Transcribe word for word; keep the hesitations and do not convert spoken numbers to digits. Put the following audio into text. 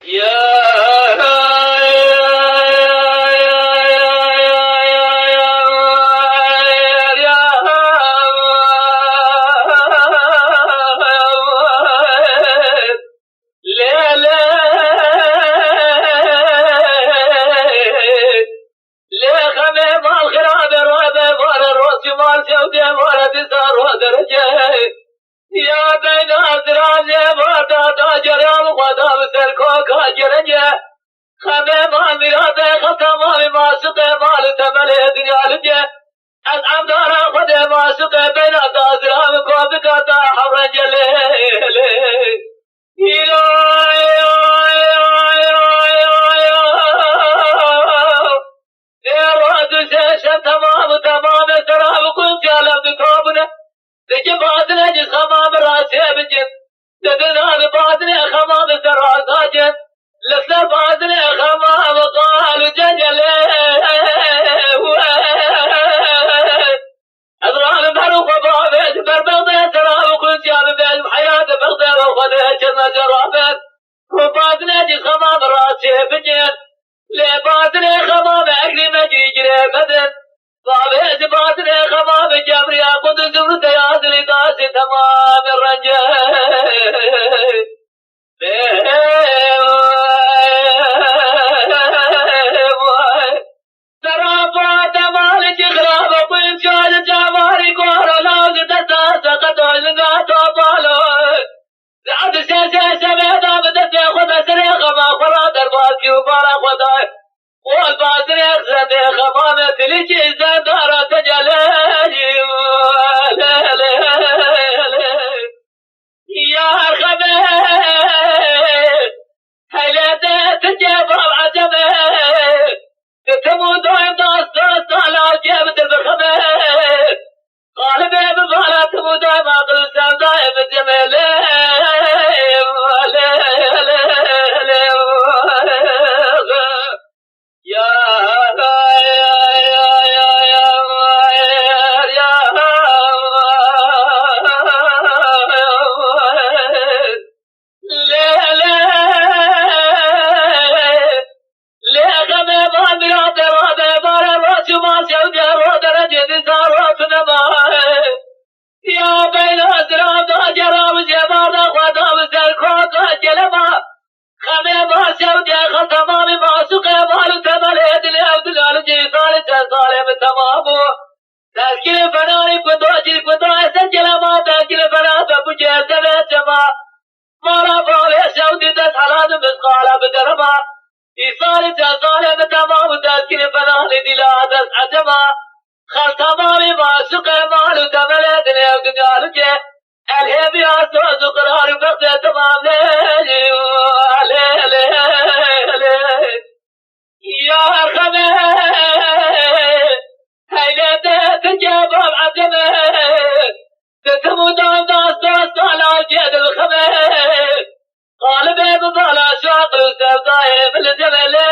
Lê, lê, lê xemê mal xirabe robe vare rosî mal sewdê vare disa ro derece. Ya beyna zirazê vada da ceran xweda bi ser koka cerece. Xemê mal mirade xeta mali maşiqe mal temelê dinya lice. Ez evdara xwedê maşiqe beyna da ziran ko bikata hewrence lê, lê. Îro, îro, îro, îro, îro. Ê roj û şeşe temam û temam e, serab û kunc alem di tabune. Diki badine cî xemam rastê bicin. Didin abi badine xemam ser azacin. Li ser badine xemam qal û cengele. Ez ranim her û xwe bavêj ber bexdê sera û qunciya bibêjim heyatê bexdê ve xwe dê kirme ceraber. Û bazinê cî xemam rastê bicin. Lê bazinê xemam egrî me cî girê medin. Bavêj bazinê xemam cemriya quduz û deyazilî daşê temam renge. Serapa temali cixra ve kuyum çayı cavari koro lazı desa sakat oyunun gato balo. Zadi sese seveda ve dese xo da sere xama xora derbaz ki ubara xo da. Ol bazire zede xama ve dili ki zendara tecele. Yar xebe hele de tike bal acebe. Tim û daim das das sala cem dil bixebe. Qalibê bi bala tim û daim aqil û sevdayê bi cemele. Ya beyna zira da gera û cêbar da xwe da bi ser kota gelema. Xemê ma şev diye xel temamî maşuqê mal û temelê dilê ew dilal û cî salê çend salê min temam bû. Destgirê fenarî kundo cî kundo ese gelema destgirê fena be bu cê ese be cema. Mala bavê şew dî dest helal û misqala bi derema. Îsarê cezalê min temam û destgirê fenanê dîla dest ecema. Xel temamî maşuqê mal û temelê dinê û dinya lûkê. Elhê biya soz û qirar û bextê temam lê. Lê, lê, lê. Ya xemê, heylê te tike bab eceme. Ditim û dan das das sala cê dilxeme. Qalibê min bala şaqil û sevdayê min li cem e lê.